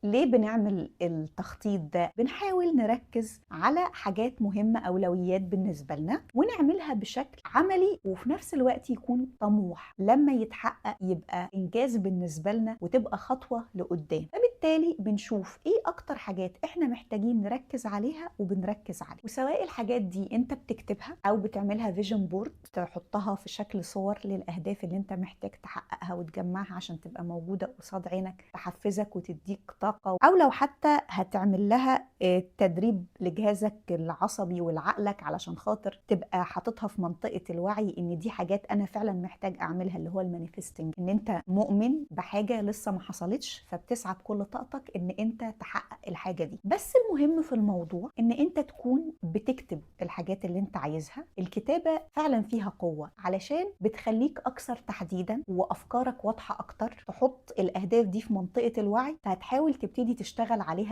ليه بنعمل التخطيط ده؟ بنحاول نركز على حاجات مهمة، أولويات بالنسبة لنا، ونعملها بشكل عملي وفي نفس الوقت يكون طموح، لما يتحقق يبقى إنجاز بالنسبة لنا وتبقى خطوة لقدام. فبالتالي بنشوف إيه أكتر حاجات إحنا محتاجين نركز عليها وبنركز عليها، وسواء الحاجات دي أنت بتكتبها أو بتعملها vision board، تحطها في شكل صور للأهداف اللي أنت محتاج تحققها وتجمعها عشان تبقى موجودة قصاد عينك، تحفزك وتديك طاقة، أو لو حتى هتعمل لها تدريب لجهازك العصبي ولعقلك علشان خاطر تبقى حاططها في منطقة الوعي إن دي حاجات أنا فعلا محتاج أعملها، اللي هو ال manifesting، إن أنت مؤمن بحاجة لسه ما حصلتش فبتسعى بكل طاقتك إن أنت تحقق الحاجة دي. بس المهم في الموضوع إن أنت تكون بتكتب الحاجات اللي أنت عايزها. الكتابة فعلا فيها قوة علشان بتخليك أكثر تحديدا وأفكارك واضحة أكتر، تحط الأهداف دي في منطقة الوعي فهتحاول تبتدي تشتغل عليها